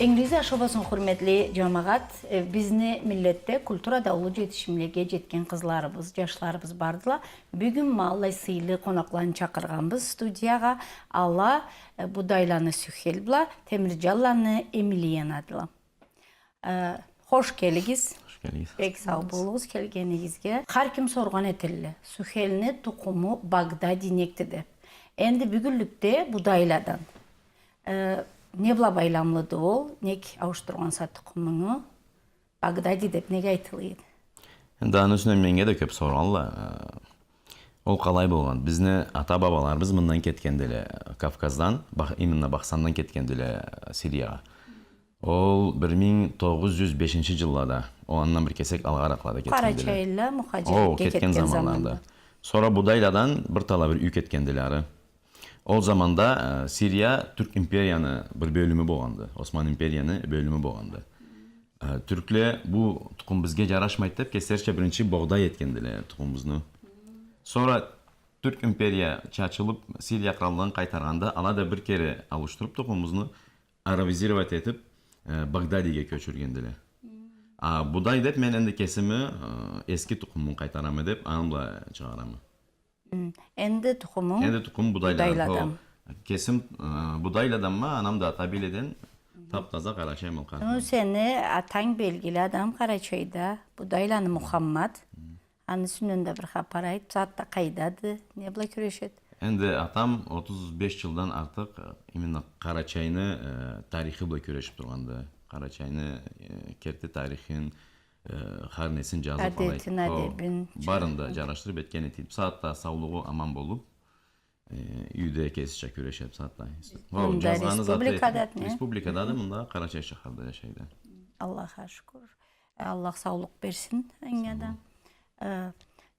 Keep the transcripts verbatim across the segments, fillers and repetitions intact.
Ингилиз ашхы болсун, хурметли джамагъат. Э, бизни миллетде культурада уллу джетишимлеге джетген къызларыбыз, джашларыбыз бардыла. Бюгюн ма аллай сыйлы къонакъланы чакъыргъанбыз студиягъа. Ала, э, Будайланы Сюхел бла Темирджанланы Эмилиянадыла. Э, хош келигиз. Хош келигиз. Бек сау болугъуз келгенигизге. Хар ким соргъан этелле, Сюхелни тукъуму Багдади некди деб. Энди бюгюнлюкде Будайладан. Э, не бла байламлыды ол? Нек ауушдургъанса тукъумунгу? Багдади деб нек айтыла эди? Энди аны юсюнден меннге да кёб соргъанла. Э, ол къалай болгъан? Бизни ата-бабаларыбыз мындан кетгендиле, Кавказдан, Бах-, именно Бахсандан кетгендиле Сириягъа. Ол бир минг тогъуз джюз бешинчи джыллада, ол андан бир кесек алгъаракълада кетгендиле. Къарачайлыла мухаджирликге кетген заманларында. Сора Будайладан бир талай бир юй кетгендиле ары. Ол заманда, э, Сирия Тюрк империяны бир бёлюмю болгъанды. Осман империяны бёлюмю болгъанды. Э, тюркле бу тукъум бизге джарашмайды деб, кеслерича биринчи богъдай этгендиле тукъумубузну. Сора Тюрк империя чачылыб, Сирия къраллыгъын къайтаргъанда, ала да бир кере ауушдуруб тукъумубузну, арабизировать этиб, э, Багдадиге кёчюргендиле. А Будай деб мен энди кесими, э, эски тукъумуму къайтарама деб, аны бла чыгъарама. Энди тукъумунг? Энди тукъумум Будайладан. Будайладан. Хо, кесим, э, Будайладанма, анам да Атабиледен, таб-таза къарачай мылкъатдан. Ну, сени атанг белгили адам Къарачайда, Будайланы Мухаммад. Аны юсюнден да бир хапар айт, бусагъатда къайдады, не бла кюрешеди? Энди атам отуз беш джылдан артыкъ, э, именно Къарачайны, э, тарихи бла кюрешиб тургъанды. Къарачайны, э, керти тарихин, э, хар несин джазыб алай. Адетин, адебин. Хо, барын да джарашдырыб этген этеди. Бусагъатда саулугъу аман болуб, э, юйде кесича кюрешеди бусагъатда. Хо, мында джазгъаны заты республикадады, не? Республикадады, мында Къарачай шахарда джашайды. Аллахха шукур. Аллах саулукъ берсин анга да. Сау бол. Э,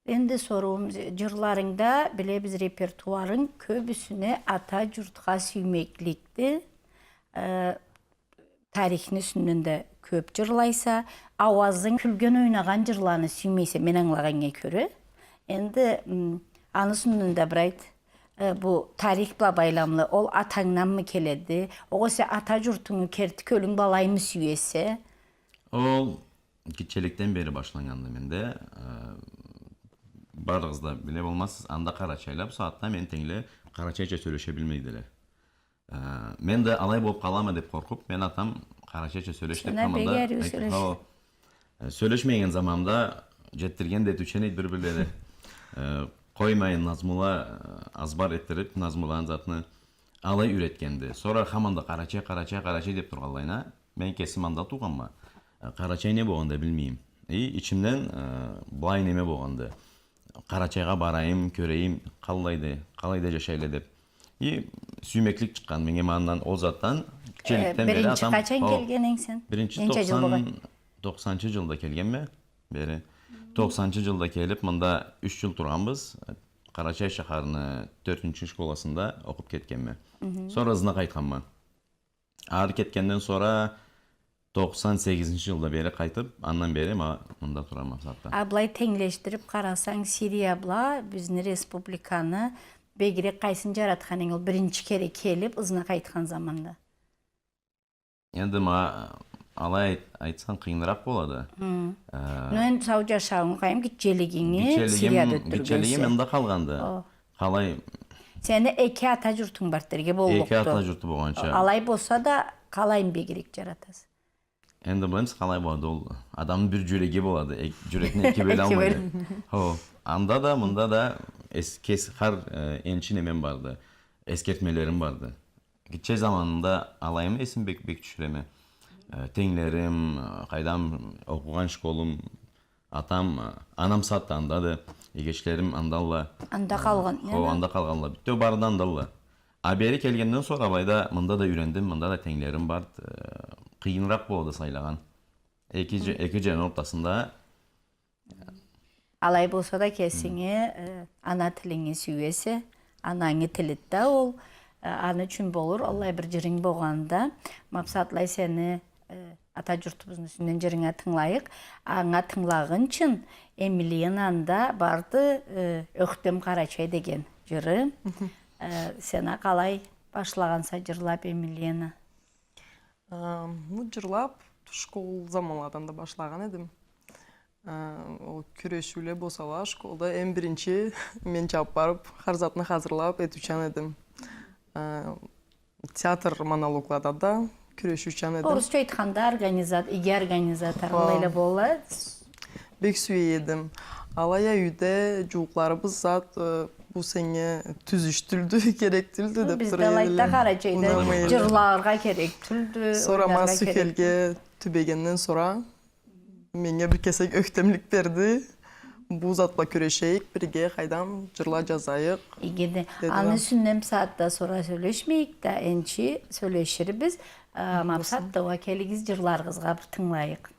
энди соруум, джырларынгда, билебиз, репертуарынг кёбюсюне ата джуртха сюймекликди. Э, тарихни юсюнден да кёб джырлайса, ауазынг кюлген, ойнагъан джырланы сюймейсе, мен ангылагъаннга кёре. Энди, м, аны юсюнден да бир айт, э, бу тарих бла байламлы, ол атангданмы келеди? Огъесе ата джуртунгу, керти кёлюнг бла алаймы сюесе? Ол гитчеликден бери башланнганды менде. Э, барыгъыз да биле болмазсыз, анда къарачайла бусагъатда мени тенгле къарачайча сёлеше билмейдиле. Э, мен да алай болуб къалама деб къоркъуб, мен атам къарачайча сёлеш деб, сёлешмеген заманда джетдирген да этиучен эди бир-бирлери. Э, къоймайын назмула, э, азбар этдириб, назмуланы затны алай юретгенди. Сора хаманда къарачай, къарачай, къарачай деб тургъанлайына, мен кесим анда туугъанма. Э, къарачай не болгъанды билмейме. И, ичимден, э, былай неме болгъанды. Къарачайгъа барайым, кёрейим, къалайды, къалайда джашайла деб. И сюймеклик чыкъгъан меннге ма андан, ол затдан. Э, гитчеликден бери биринчи атам, къачан келген эдинг сен? Биринчи ненча джыл болгъан? Токъсан, токъсанынчы джылда келгенме бери. Токъсанынчы джылда келиб, мында юч джыл тургъанбыз. Къарачай шахарны тёртюнчю школасында окъуб кетгенме. Сора ызына къайтханма. Ары кетгенден сора токъсан сегизинчи джылда бери къайтыб, андан бери ма мында турама бусагъатда. А былай тенглешдириб къарасанг, Сирия бла бизни республиканы бегирек къайсын джаратхан эдинг, ол биринчи кере келиб, ызына къайтхан заманда? Энди ма алай айт-, айтсанг, къыйыныракъ болады. Э, ну, энди сау джашауунг, къайым, гитчелигинги Сирияда ётдюргенсе. Гитчелигим мында къалгъанды. О. Къалай? Сени эки ата джуртунг барды дерге боллукъду. Эки ата джурту болгъанча. Алай болса да, къалайын бегирек джаратаса? Энди, билемисиз, къалай болады ол? Адамны бир джюреги болады. Эк-, джюрекни эки бёле алмайды. Хо, анда да, мында да эс-, кес-, хар, э, энчи неме барды. Эсгертмелерим барды. Гитче заманымда алайым эсим бек, бек тюшюреме. Э, тенглерим, э, къайдам, окъугъан школум, атам, э, анам сагъатда андады, эгечлерим андалла. Анда къалгъан, хо, анда къалгъанла. Бютеу бары да андалла. А бери келгенден сора былайда, мында да юйрендим, мында да тенглерим барды. Э, къыйыныракъ болады сайлагъан. Эки дже-, эки джерни ортасында. Алай болса да, кесинги, э, ана тилинги сюесе, анангы тилиди да ол, э, аны ючюн болур, аллай бир джырынг болгъанда, ма бусагъатлай сени, э, ата джуртубузну юсюнден джырынга тынгылайыкъ. Анга тынгылагъынчын, Эмилиянаны да барды, э, «Ёхтем Къарачай» деген джыры. Э, сен а къалай башлагъанса джырлаб, Эмилияна? А, бу джырлаб школ заманладан да башлагъан эдим. А, ол кюрешиуле болсала, школда эм биринчи мен джабыб барыб, хар затны хазырлаб этиучан эдим. А, театр монологлада да кюрешиучан эдим. Орусча айтханда, организа-, иги организатор, аллайла бола. Бек сюе эдим. Алай а юйде джууукъларыбыз зат, э, бу сеннге тюз иш тюлдю, керек тюлдю деб тура эдиле. Бизде алайда, Къарачайда джырларгъа керек тюлдю. Сора ма Сюхелге тюбегенден сора меннге бир кесек ёхтемлик берди. Бу зат бла кюрешейик, бирге, къайдам, джырла джазайыкъ. Иги эди. Аны юсюнден бусагъатда сора сёлешмейик да, энчи сёлеширбиз. Э, ма бусагъатда уа келигиз, джырларыгъызгъа бир тынгылайыкъ.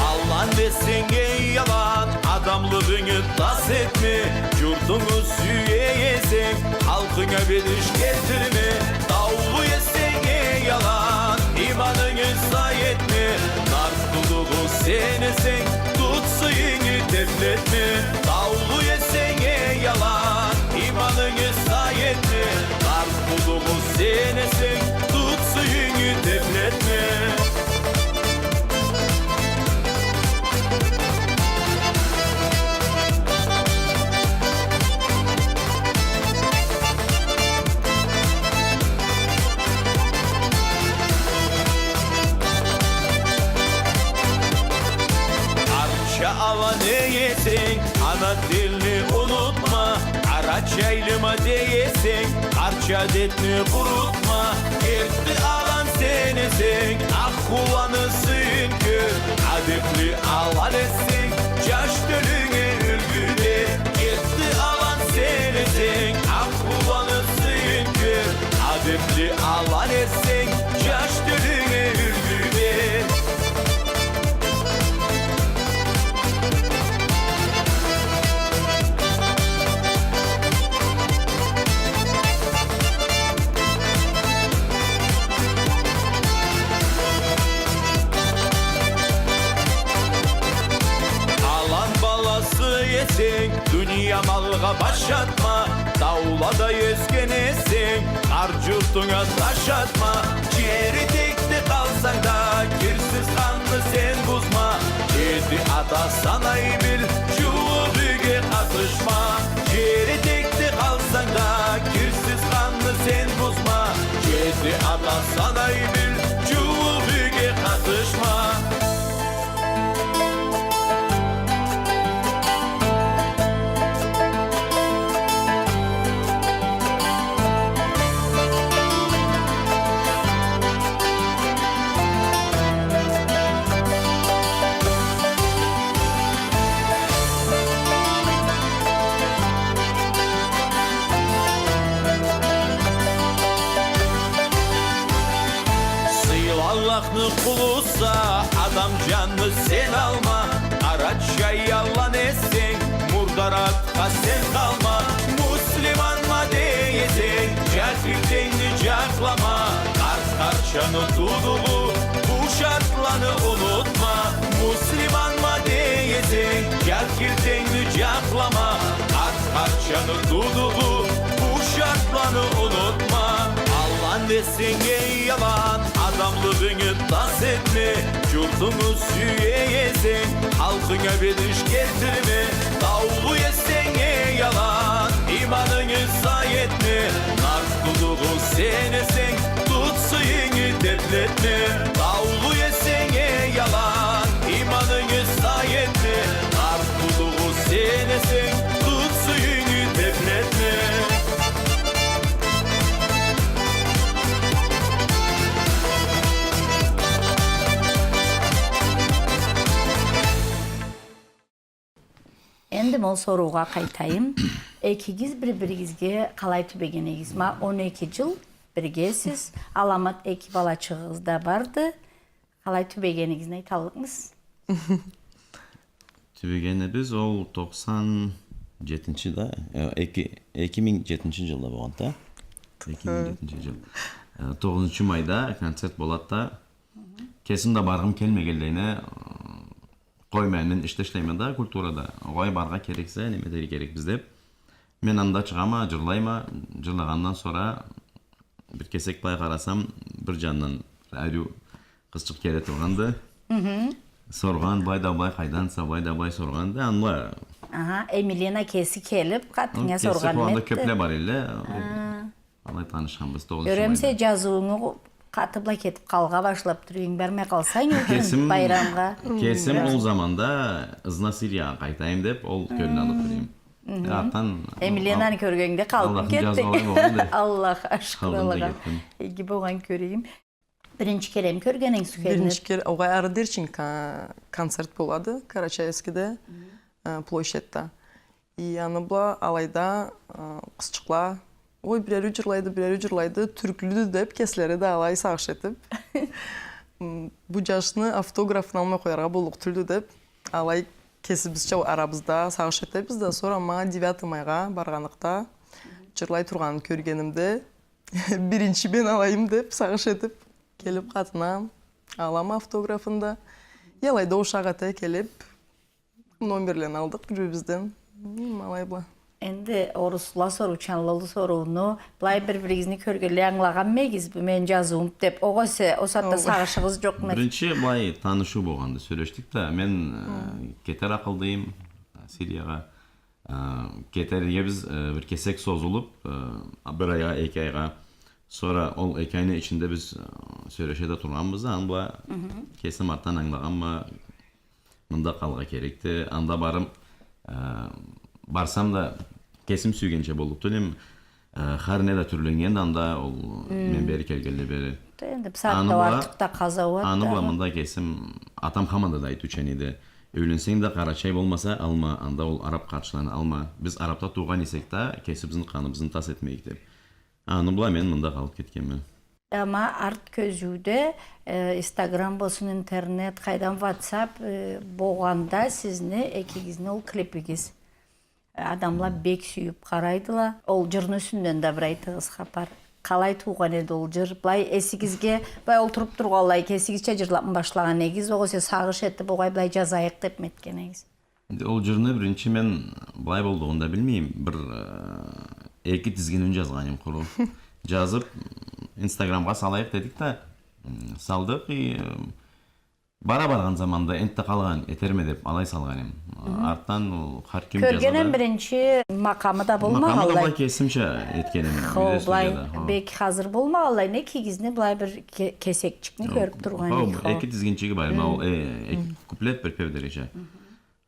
Алан эсенг, эй, алан, адамлыгъынгы тас этме, джуртунгу сюе эсенг, халкъынга бедиш келтирме. Таулу эсенг, эй, алан, иманынгы сай этме, нарт тудугъу сен эсенг, тут сыйынгы теплетме. Таулу эсенг, эй, алан, иманынгы сай этме, нарт тудугъу сен эсенг, тут сыйынгы теплетме. Къарча алан эсенг, ана тилни унутма, къарачайлыма дей эсенг, къарча адетни къурутма. Керти алан сен эсенг, Акъ-Хулланы сыйын кёр, адепли алан эсенг, джаш тёлюнге юлгю бер. Керти алан сен эсенг, Акъ-Хулланы сыйын кёр, адепли алан эсенг, джаш тёлюнге юлгю бер. Алан баласы эсенг, дуния малгъа баш атма, таулада ёсген эсенг, къарт джуртунга таш атма. Джери текде къалсанг да, кирсиз ханны сен бузма. Джети ата санай бил, джууукъ юйге къатышма. Джери текде къалсанг да, кирсиз ханны сен бузма. Джети ата санай бил, джууукъ юйге къатышма. Сыйлы Аллахны къулуса, адам джанны сен алма, къарачай алан эсенг, мурдаратха сен къалма. Муслиманма дей эсенг, джахил тенгни джакълама, къарт къарчаны тудугъу, бу шартланы унутма. Муслиманма дей эсенг, джахил тенгни джакълама, къарт къарчаны тудугъу, бу шартланы унутма. Алан эсенг, эй, алан, адамлыгъынгы тас этме, джуртунгу сюе эсенг, халкъынга бедиш келтирме. Таулу эсенг, эй, алан, иманынгы сай этме, нарт тудугъу сен эсенг, тут сыйынгы теплетме. Таулу эсенг, эй, алан, иманынгы сай этме, нарт тудугъу сен эсенг, тут сыйынгы теплетме. Энди ма ол соруугъа къайтайым. Экигиз бир-биригизге къалай тюбеген эдигиз? Ма он эки джыл биргесиз, аламат эки балачыгъыгъыз да барды. Къалай тюбегенигизни айталлыкъмысыз? Тюбегенибиз ол токъсан Джетинчи да, э, эки, эки минг джетинчи джылда болгъанды да. Эки минг джетинчи джыл. Э, тогъузунчу майда концерт болады да. Кесим да баргъым келмегенлейине, э, къоймай, мен ишде ишлейме да, культурада. Огъай, барыргъа керексе, неме этерге керекбиз деп. Мен анда чыгъама, джырлайма, джырлагъандан сора бир кесек былай къарасам, бир джандан ариу къызчыкъ келе тургъанды. Соргъан, былай да былай, къайданса, былай да былай соргъанды. Анда. Аха, Эмилена кеси келип, къатынга соргъан. Кеси къолунда кёпле бар элле. Алай танышханбыз, тогъузунчу майда. Кёремисе, джазыуунгу къаты бла кетип къалгъа башлап тура эдинг, бармай къалсанг, кесим, байрамгъа. Кесим ол заманда ызына Сириягъа къайтайым деп, ол кёлню алып тура эдим. Артдан Эмиленаны кёргенинге къалдым, кетдинг. Аллахны джазыуу алай болгъанды. Аллахха шукур, Аллахха. Иги болгъан кёрейим. Биринчи кере кёргенинг Сюхелни? Биринчи кере, огъай, ары дери чынг ка-, концерт болады Карачаевскеде, э, площадьда. И аны бла алайда, э, къызчыкъла, ой, биреу джырлайды, биреу джырлайды, тюрклюдю деп, кеслери да алай сагъыш этип. М, бу джашны автографын алмай къояргъа боллукъ тюлдю деп, алай кесибизча арабызда сагъыш этебиз да, сора ма девятый майгъа баргъанлыкъда, джырлай тургъанын кёргенимде, биринчи мен алайым деп, сагъыш этип, келип къатына, алама автографын да. И алайда ушакъ эте келип, номерлени алдыкъ бир-бирибизден. М, алай бла. Энди орусла соруучанлы сорууну, былай бир-биригизни кёргенлей ангылагъанмы эдигиз, бу мени джазыуум деп, огъесе, ол сагъатда сагъышыгъыз джокъму эди? Биринчи былай танышыу болгъанды, сёлешдик да, мен, э, кетер акъылдайым Сириягъа. Э, кетерге биз, э, бир кесек созулуп, э, бир айгъа, эки айгъа. Сора ол эки айны ичинде биз, э, сёлеше да тургъанбыз да, аны бла кесим артдан ангылагъанма, мында къалыргъа керекди. Анда барып, э, барсам да, кесим сюйгенча боллукъ тюлдю, э, хар не да тюрленнгенди анда, ол мен бери келгенлей бери. Энди бусагъатда артыкъ да къазауат да. Аны бла мында кесим, атам хаманда да айтыучан эди. Юйленсенг да, къарачай болмаса, алма, анда ол араб къартланы алма. Биз арабда туугъан эсек да, кесибизни къаныбызны тас этмейик деп. Аны бла мен мында къалып кетгенме. Ама арт кёзюуде, э, Инстаграм болсун, интернет, къайдам, Ватсап, э, болгъанда сизни, экигизни ол клипигиз. Адамла бек сюйюп къарайдыла. Ол джырны юсюнден да бир айтыгъыз хапар. Къалай туугъан эди ол джыр? Былай эсигизге, былай олтуруп тургъанлай, кесигизча джырлапмы башлагъан эдигиз, огъесе сагъыш этип, огъай, былай джазайыкъ депми этген эдигиз? Энди ол джырны биринчи мен былай боллугъун да билмейме, бир, э, эки тизгинин джазгъан эдим къуру. Джазып, Инстаграмгъа салайыкъ дедик да, м, салдыкъ, и, э, бара баргъан заманда энтта къалгъан этерме деп алай салгъан эдим. Артдан ол хар ким джазады. Кёргеним биринчи макъамы да болмагъанлай. Макъамы да былай кесимча этген эдим. Хо, былай бек хазыр болмагъанлай, не, экигизни былай бир ке-, кесекчикни кёрюп тургъан эдик. Хо, эки тизгинчиги бар, ма ол, э, эки куплет, припев дереча.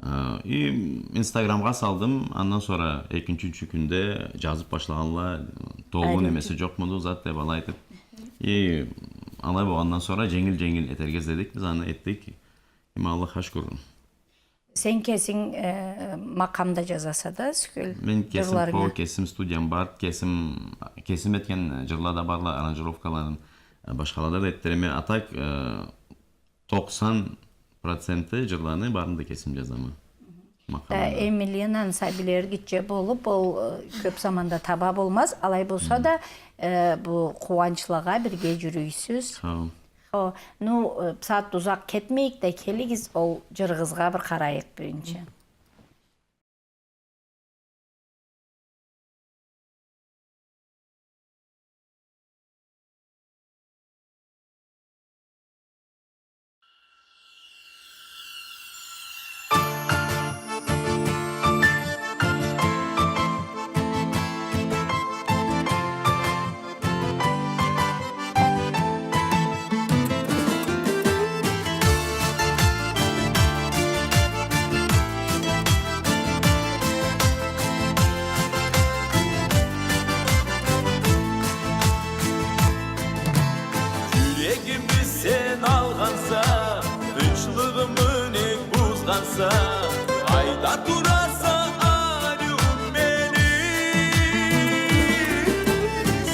Э, и Инстаграмгъа салдым, андан сора экинчи, ючюнчю кюнде джазып башлагъанла, толу немеси джокъмуду, зат деп алай айтып. И алай болгъандан сора дженгил-дженгил этерге изледик, биз аны этдик. Эм Аллахха шукур. Сен кесинг, э, макъам да джазаса да, Сюхел, джырларынгы? Мен кесим, хо, кесим студиям бар, кесим, кесим этген джырла да барла, аранжировкаларын, э, башхалада да этдиреме. А так, э, токъсан проценти джырланы барын да кесим джазама. Макъамын да. Э, Эмиленаны сабийлери гитче болуп, ол, э, кёп заманда таба болмаз. Алай болса да, э, бу къууанчлагъа бирге джюрюйсюз. Хо. Хо, ну, э, бусагъатда узакъ кетмейик да, келигиз, ол джырыгъызгъа бир къарайыкъ биринчи. Джюрегими сен алгъанса, тынчлыгъымы нек бузгъанса, къайда тураса, ариу мени?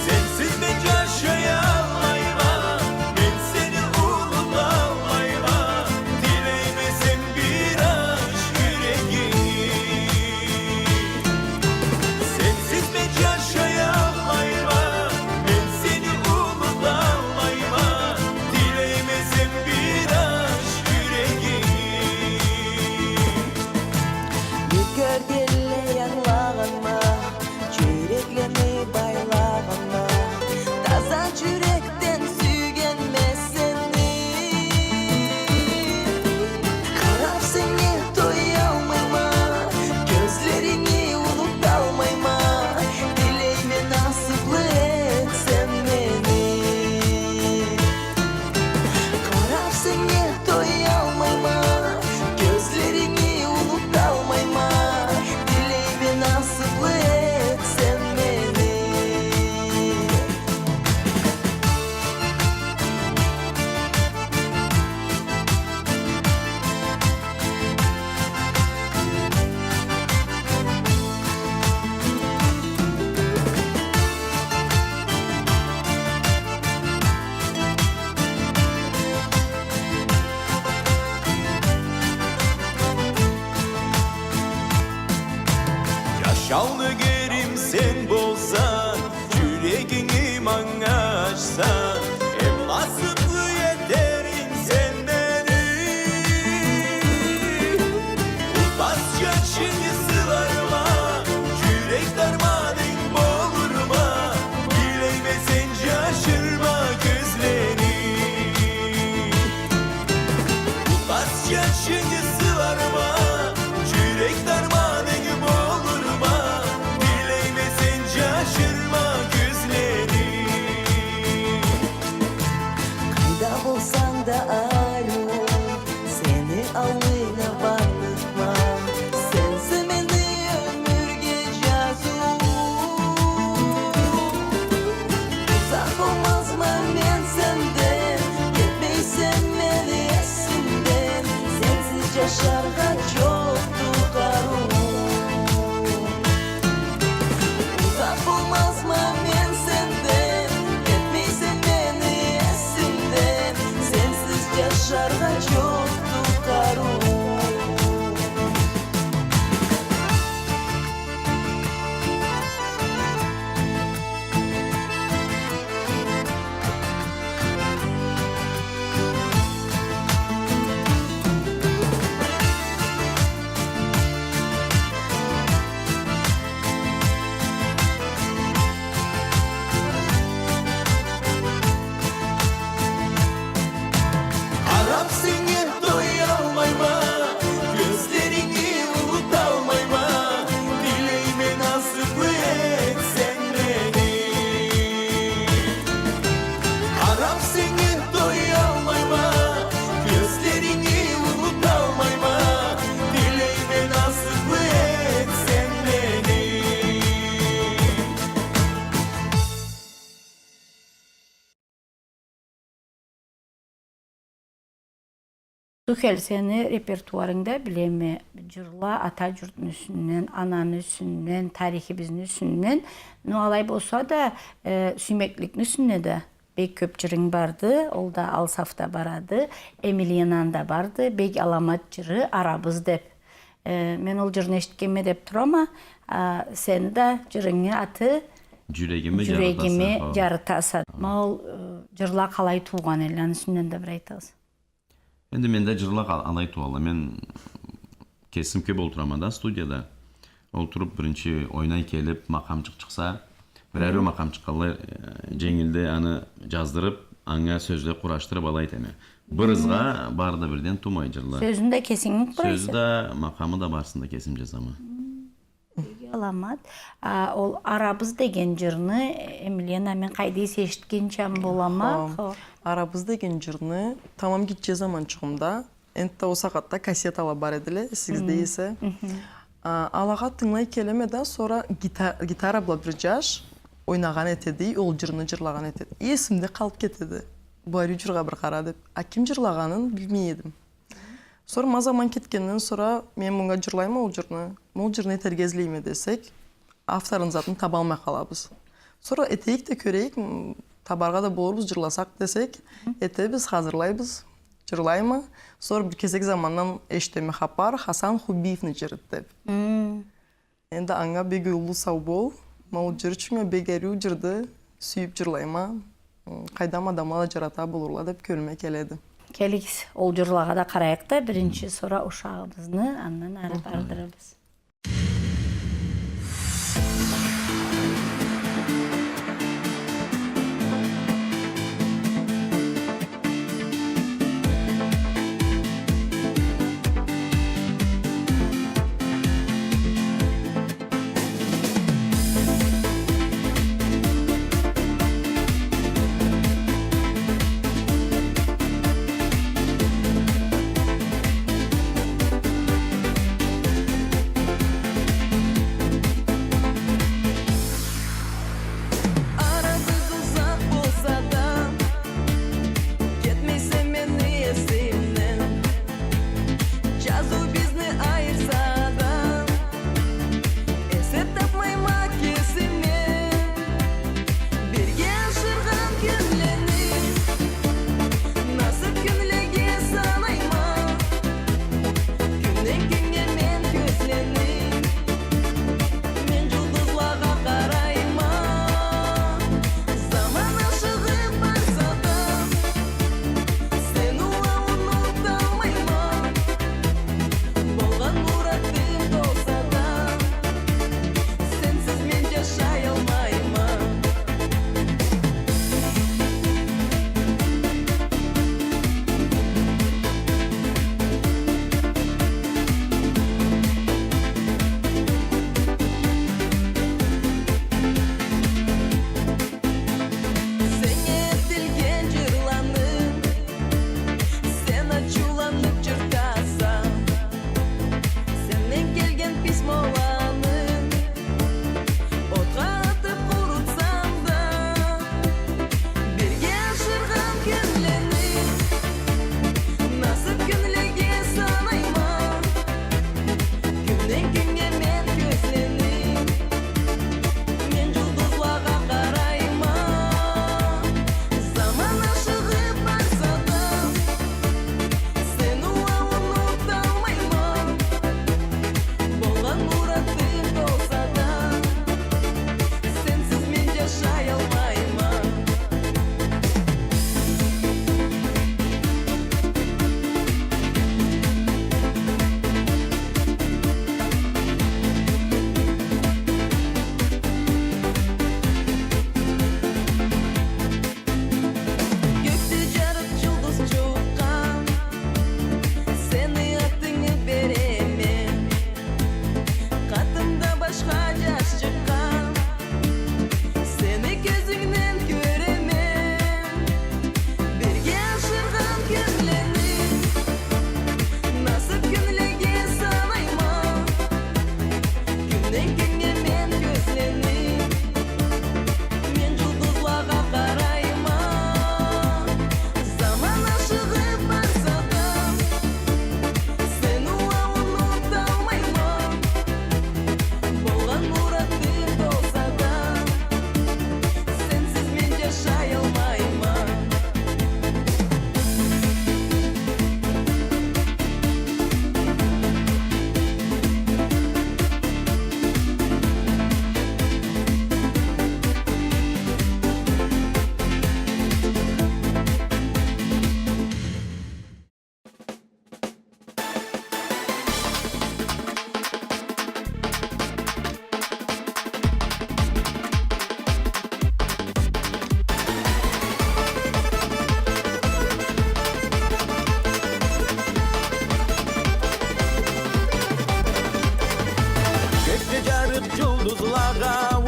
Сенсиз мен джашаялмайма, мен сени унуталмайма, тилейме сен бир ач джюрегими. Болсанг да ариу, сени аллыйда барлыкъма. Сенсе мени ёмюрге джазыу. Узакъ болмазма мен сенден, кетмейсе мени эсимден. Сенсиз джашаргъа джокъду къарыу. Узакъ болмазма мен сенден, кетмейсе мени эсимден. Сенсиз джашаргъа джокъду къарыу. Къараб сеннге тоялмайма, кёзлеринги унуталмайма, тилейме насыблы эт сен мени. Къараб сеннге тоялмайма, кёзлеринги унуталмайма, тилейме насыблы эт сен мени. Сухель, сени репертуарынгда билеме, джырла ата джуртну юсюнден, ананы юсюнден, тарихибизни юсюнден, но алай болса да, э, сюймекликни юсюнде да бек кёб джырынг барды, ол да ал сафда барады, Эмилиянаны да барды, бек аламат джыры «Арабыз» деб. Э, мен ол джырны эшитгенме деб турама, а, сени да джырынгы аты «Джюрегими джарытаса». Ма ол, э, джырла къалай туугъан эди, аны юсюнден да бир айтыгъыз. Энди менде джырла къа-, алай тууалла. Мен кесим кёб олтурама да студияда. Олтуруб биринчи ойнай келиб, макъамчыкъ чыкъса, бир ариу макъамчыкъ къалай, э, дженгилде аны джаздырыб, анга сёзле къурашдырыб алай этеме. Бир ызгъа бары да бирден туумай джырла. Сёзюн да кесинг къурайса? Сёзю да, макъамы да, барысын да кесим джазама. Бек аламат. А, ол «Арабыз» деген джырны, Эмилияна, мен къайда эсе эшитгенча болама. Хо. Хо. «Арабыз» деген джырны тамам гитче заманчыгъымда, энтда ол сагъатда кассетала бар эдиле, эсигизде эсе. А, алагъа тынгылай келеме да, сора гита-, гитара бла бир джаш ойнагъан этеди, ол джырны джырлагъан этеди. Эсимде къалыб кетеди. Бу ариу джыргъа бир къара деб. А ким джырлагъанын билмей эдим. Сора ма заман кетгенден сора мен мынга джырлайма ол джырны, ма ол джырны этерге излейме десек, авторун затын табалмай къалабыз. Сора этейик да кёрейик, м, табаргъа да болурбуз, джырласакъ десек, этебиз, хазырлайбыз, джырлайма. Сора бир кесек замандан эшитеме хапар, Хасан Хубиевни джырыды деб. Энди анга бек уллу сау бол. Ма ол джыр ючюн бек ариу джырды, сюйюб джырлайма. М, къайдам, адамла да джарата болурла деб кёлюме келеди. Келигиз, ол джырлагъа да къарайыкъ да, биринчи сора ушагъыбызны, андан ары бардырырбыз.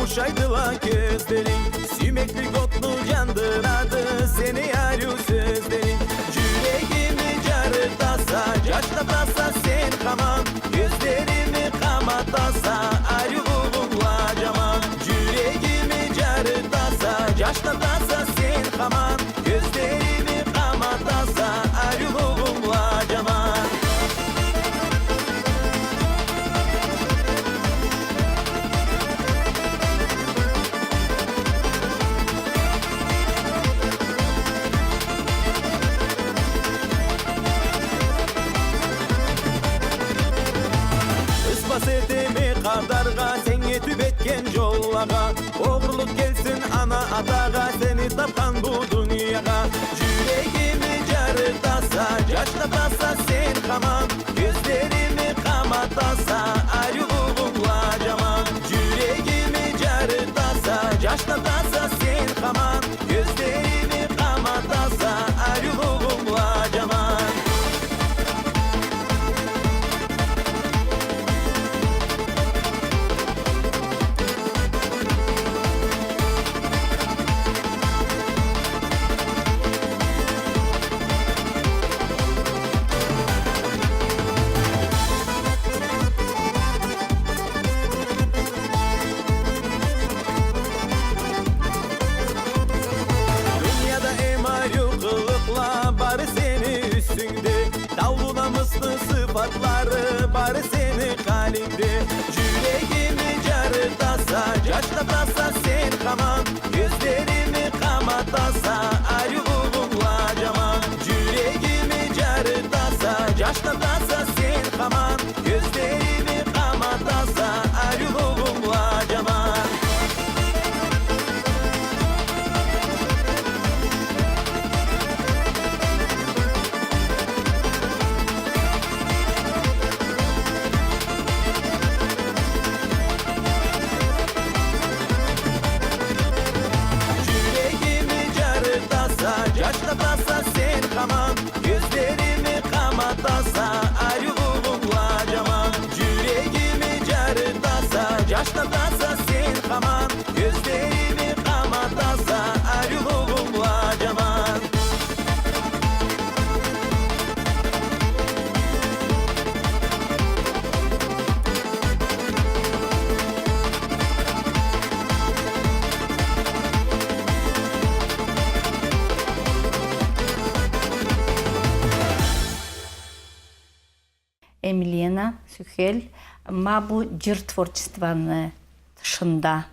Ошайдыла кёзлеринг, сюймеклик отну джандырады сени ариу сёзлеринг. Джюрегими джарытаса, джашлатаса сен хаман, кёзлерими къаматаса, ариулугъунг бла джаман. Джюрегими джарытаса, джашлатаса сен хаман, кёзлерими къаматаса, ариулугъунг бла джаман. Ызбас этеме къадаргъа, сен этиб этген джоллагъа. Огъурлукъ келсин ана-атагъа, сени тапхан бу дуниягъа. Джюрегими джарытаса, джашлатаса сен хаман, кёзлерими къаматаса, ариулугъунг бла джаман. Джюрегими джарытаса, джашлатаса сен хаман, кёзлерими къаматаса, ариулугъунг бла джаман. Дунияда эм ариу къылыкъла бары сени юсюнгде. Таулу намысны сыфатлары бары сени халингде. Джюрегими джарытаса, джашлатаса сен хаман, кёзлерими къаматаса, ариулугъунг бла джаман. Джюрегими джарытаса, джашлатаса сен хаман, кёзлерими къаматаса, ариулугъунг бла джаман. Джюрегими джарытаса, джашлатаса сен хаман, кёзлерими къаматаса, ариулугъунг бла джаман. Джюрегими джарытаса, джашлатаса сен хаман, кёзлерими къаматаса, ариулугъунг бла джаман. Эмилена, Сюхел, ма бу джыр творчествону тышында,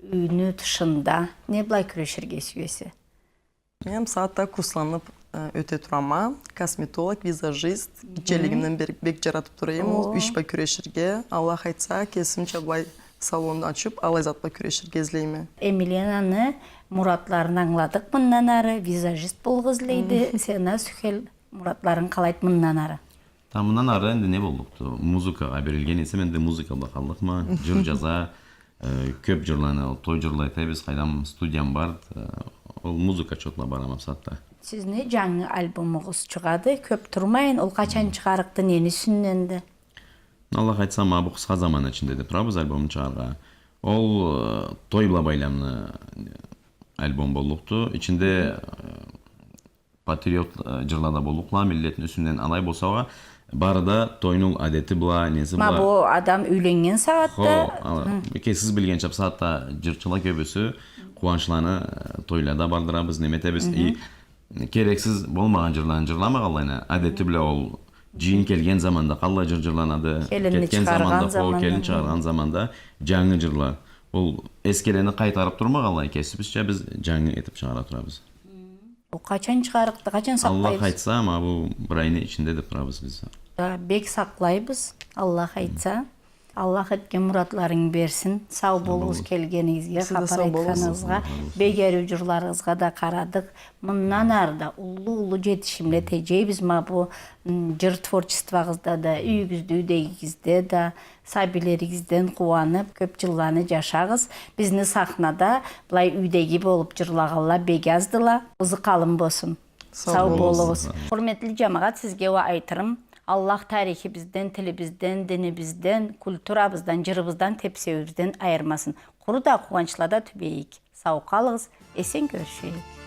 юйню тышында не бла кюреширге сюесе? Мен бусагъатда курсланыб, э, ёте турама. Косметолог, визажист. Мгм. Гитчелигимден бери бек джаратыб тура эдим ол иш бла кюреширге. Аллах айтса, кесимча былай салон ачыб, аллай зат бла кюреширге излейме. Эмиленаны муратларын ангыладыкъ. Мындан ары визажист болургъа излейди. Мгм. Сени, Сюхел, муратларынг къалайды мындан ары? Та мындан ары энди не боллукъду? Музыкагъа берилген эсем, энди музыка бла къаллыкъма. Джыр джаза, э, кёб джырланы, ол той джырла этебиз, къайдам, студиям бар, э, ол музыка чотла барама бусагъатда. Сизни джангы альбомугъуз чыгъады, кёб турмайын, ол къачан чыгъарыкъды, нени юсюнденди? Аллах айтса, ма бу къысха заман ичинде да турабыз альбомну чыгъаргъа. Ол, э, той бла байламлы альбом боллукъду. Ичинде, э, патриот, э, джырла да боллукъла, миллетни юсюнден алай болса уа, бары да тойну адети бла, неси бла. Ма бу адам юйленнген сагъатда. Хо, ала, кесигиз билгенча, бусагъатда джырчыла кёбюсю къууанчланы, э, тойлада бардырабыз, неме этебиз. И керексиз болмагъан джырланы джырламагъанлайына, адети бла ол джыйын келген заманда къаллай джыр джырланады, кетген заманда, хо, келин чыгъаргъан заманда джангы джырла. Ол эскилени къайтарыб турмагъанлай, кесибизча биз джангы этиб чыгъара турабыз. Ол къачан чыгъарыкъды, къачан сакълайбыз? Аллах айтса, ма бу бир айны ичинде деб турабыз биз. Да, бек сакълайбыз, Аллах айтса. Аллах этген муратларынгы берсин. Сау болугъуз келгенигизге, хапар айтханыгъызгъа. Бек ариу джырларыгъызгъа да къарадыкъ. Мындан ары да уллу-уллу джетишимле теджейбиз ма бу, м, джыр творчествогъузда да, юйюгюзде, юйдегигизде да. Сабийлеригизден къууаныб, кёб джылланы джашагъыз. Бизни сахнада былай юйдеги болуб джырлагъанла бек аздыла. Ызы къалын болсун. Сау болугъуз. Хурметли джамагъат, сизге уа айтырым, Аллах тарихибизден, тилибизден, динибизден, культурабыздан, джырыбыздан, тепсеуюбюзден айырмасын. Къуру да къууанчлада тюбейик. Сау къалыгъыз, эсен кёрюшейик.